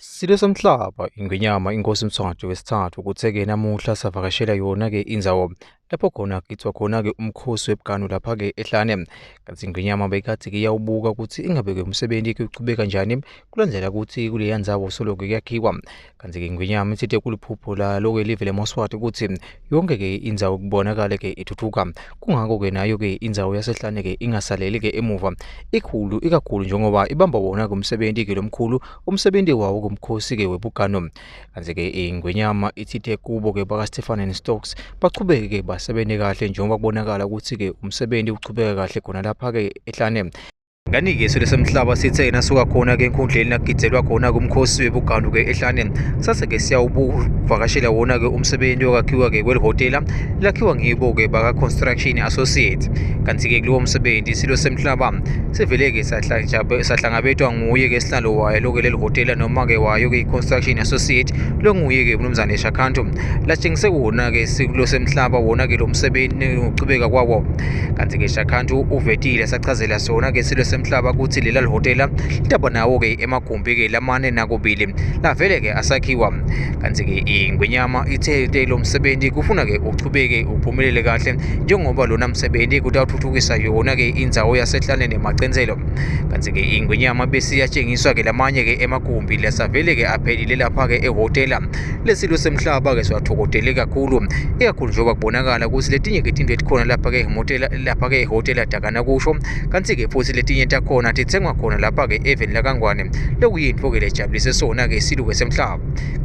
Silo somhlaba iNgwenyama iNkosi Mswati wesithathu kuthe-ke namuhla savakashela yona-ke indzawo lapho khona kugidvwa khona-ke umkhosi webuganu lapha-ke ehlane. Kantsi iNgwenyama beyikadze-ke iyawubuka kutsi ingabe-ke umsebenti-ke uchubeka njani kulandzela kutsi kuleya ndzawo solo-ke kuyakhiwa. Kantsi-ke iNgwenyama itsite kuliphupho lalo-ke live lemaSwati kutsi yonkhe-ke indzawo kubonakale-ke ithuthuka. Kungako-ke nayo-ke indzawo yasehlane-ke ingasaleli-ke emuva ikhulu ikakhulu njengoba ibamba wona-ke umsebenti-ke lomkhulu umsebenti wawo kumkhosi-ke webugano. Kantsi-ke iNgwenyama itsite kubo-ke bakaStefan and Stokes bachubeke-ke basebente kahle njengoba kubonakala kutsi-ke umsebenti uchubeka kahle khona lapha-ke ehlane. Kanti-ke isilo semhlaba sithe nasuka khona-ke enkundleni nakugidzelwa khona-ke umkhosi webuganu-ke ehlane sase-ke siyawubuvakashela wona-ke umsebenzi okwakhiwa-ke kwelihhotela lakhiwa ngibo-ke baka-Construction Associates. Kanti-ke kulowo msebenzi isilo semhlaba sivele-ke sahlangabetwa nguye-ke sihlalo wayo loke leli hhotela noma-ke wayo-ke i-Construction Associate longuye-ke umnumzane Shakhanto latshengise wona-ke sikulo semhlaba wona-ke lo msebenzi ngokuchubeka kwawo. Kanti-ke Shakhanto uvetile sachazela sona-ke silo semhlaba kutsi lela lihhotela litaba nawo-ke emagumbi-ke lamane nakubili lavele-ke asakhiwa. Kanti-ke iNgwenyama ithe lo msebenzi kufuna-ke uchubeke uphumelele kahle njengoba lona msebenzi kutawuthuthukisa yona-ke indzawo yasehlane nemacentselo. Kanti-ke iNgwenyama bese iyatshengiswa-ke lamanye-ke emagumbi lasavele-ke aphelile lapha-ke ehhotela lesilo semhlaba-ke siwathokodele kakhulu ikakhulu njengoba kubonakala ukuthi letinye-ke tintfo letikhona lapha-ke ehhotela lapha-ke ehhotela dakana kusho kanti-ke futhi letinye takhona titsengwa khona lapha-ke eveni lakaNgwane lokuyintfo-ke lejabulise sona-ke siluke semhlaba.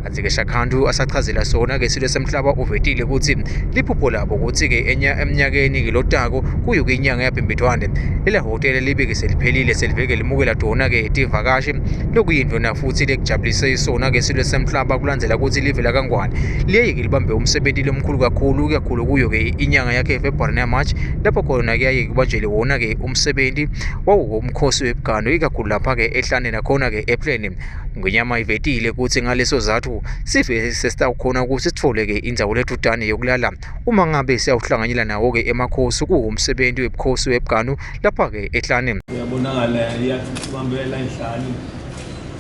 Kanti-ke Shakhandu asachazela sona-ke silo semhlaba uvetile kutsi liphupho labo kutsi-ke emnyakeni-ke lotako kuyo ke inyanga yaBhimbidvwane lela hhotela libe-ke seliphelile seliveke limukela tona-ke tivakashi lokuyintfo na futhi lekujabulise sona-ke silo semhlaba kulandzela kutsi live lakaNgwane liyeye-ke libambe umsebenti lomkhulu kakhulu ikakhulu kuyo-ke inyanga yakhe February naMarch lapho khona kuyaye kubanjelwe wona-ke umsebenti wawuwo umkhosi webuganu ikakhulu lapha-ke ehlane nakhona-ke epleni. Ngwenyama ivetile kutsi ngaleso zatfu sive sesitawukhona kutsi sitfole-ke indzawo ledvutane yokulala uma ngabe siyawuhlanganyela nawo-ke emakhosi kuwumsebenti webukhosi webuganu lapha-ke ehlane. Uyabonakala iyathuthuka impela inhlali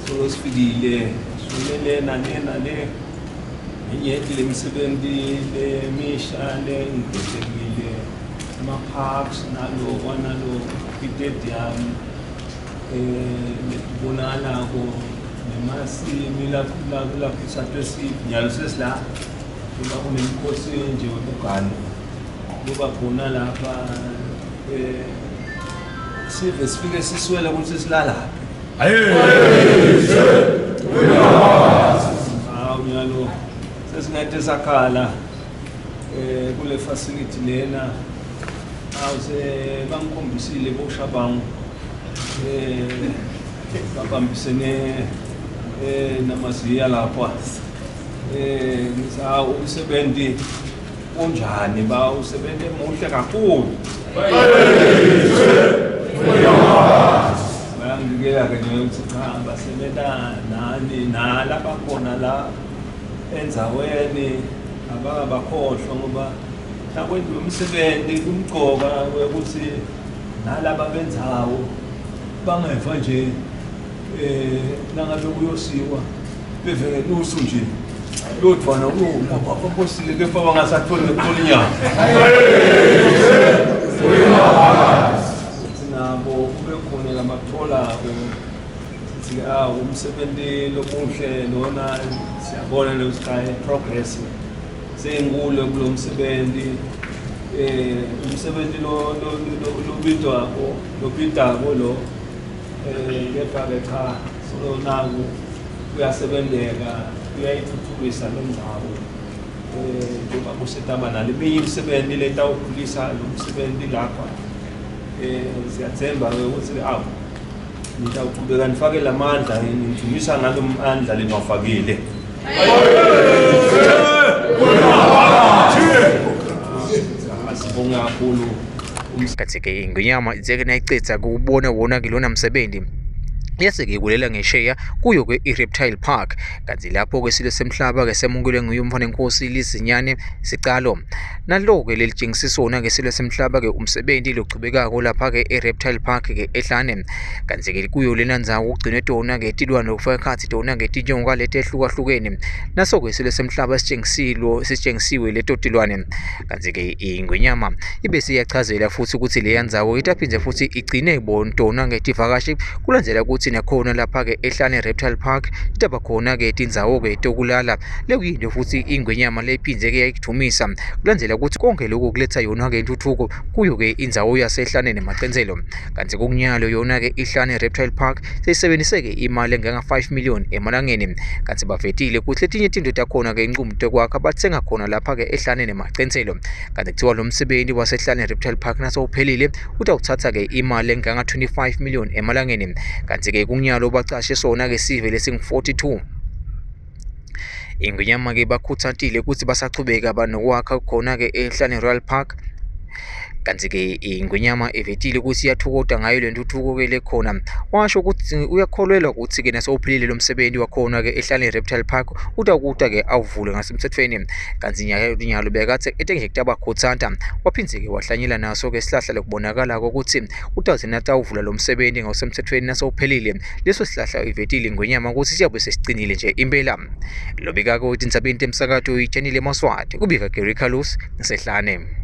solo sifikile sule le nale nale minyenti lemisebenti lemisha lengigetekile ama-parks nalokwa nalokwa i-stadium eh letibonakalako nemasimi laphisatwe sive nyalo sesila kuba kunemkhosi nje webuganu kuba khona lapha eh sive sifike siswele ukuthi silalaphi hawu nyalo sesingete sakhala eh kule facility lena awuse bangikhombisile boshabangu eh babambisene eh namaziya lapha eh ngisa umsebenzi unjani ba usebenze muhle kakhulu bayangibikela ke nje ukuthi cha basebenza nani nalaba khona la endzaweni abangabakhohlwa ngoba nakwenziwa umsebenzi kumgcoka ukuthi nalaba benzawo bangeva nje eh nangabe kuyosiwa beve ngenusu nje lodvwana ubosile kepha bangasatholi nekuthola inyama nabo kube khona labatholako sithi ah umsebenzi lomuhle lona siyabona lokuthi cha progress seyinkulu kulo msebenzi eh umsebenzi lo lobidwako lobidako lo eh kepha ke cha solo naku kuyasebenzeka kuyayithuthukisa le ndzawo eh njengoba kusetaba naleminye imisebenzi letawukhulisa lo msebenzi lapha eh siyathemba ke ukuthi awu Nitawuqhubeka nifake lamandla ngidumisa ngalo mandla leniwafakile. Sibonge kakhulu. Kathi-ke iNgwenyama itseke nayicedza kuwubona wona-ke lona msebenzi. Yase-ke ibulela ngesheya kuyo-ke i-Reptile Park, kanti lapho-ke isilo semhlaba-ke semukelwe nguye umntfwanenkosi Lizinyane Sicalo. Nalo-ke lelitshengisisona-ke isilo semhlaba-ke umsebenzi lochubekako lapha-ke e-Reptile Park-ke eHlane. Kanti-ke kuyo lena ndzawo kugcinwe tona-ke tilwane lokufaka ekhatsi tona-ke tinyoka leti ehlukahlukene. Naso-ke isilo semhlaba sitshengisiwe leto tilwane. Kanti-ke ingwenyama ibe siyachazela futhi ukuthi leya ndzawo itaphindze futhi igcine tona ngetivakashi kulandzela ukuthi nakhona lapha-ke eHlane Reptile Park itaba khona-ke tindzawo-ke tokulala lekuyinto futhi ingwenyama lephindze-ke yayidumisa kulandzela ukuthi konke lokhu kuletha yona-ke intuthuko kuyo-ke indzawo yaseHlane nemacentselo. Kanti kunyalo yona-ke iHlane Reptile Park seyisebenzise-ke imali enganga-5 million emalangeni, kanti bavetile ukuthi letinye tinto takhona-ke inqumo tekwakha batsenga khona lapha-ke eHlane nemacentselo. Kanti kuthiwa lo msebenzi waseHlane Reptile Park nasewuphelile utawuthatha-ke imali enganga-25 million emalangeni, kanti-ke kunyalo bacashe sona-ke sive lesingu-42. Ingwenyama-ke bakhutsatile ukuthi basachubeka banokwakha khona-ke eHlane Royal Park. Kanti-ke ingwenyama ivetile ukuthi iyathokoda ngayo le ntuthuko-ke lekhona, washo ukuthi uyakholelwa ukuthi-ke nasewuphelile lo msebenzi wakhona-ke eHlane Reptile Park utawukuta-ke awuvule ngasemthethweni. Kanti nyalo bekathe ete nje kutabakhutsata, waphindze-ke wahlanyela naso-ke sihlahla lokubonakalako ukuthi utawuthi natawuvula lo msebenzi ngasemthethweni nasewuphelile leso sihlahla ivetile ingwenyama ukuthi siyabe sesicinile nje impela. Lobikako etindzabeni temsakato itshenile Maswati, kubika Gary Carlos ngiseHlane.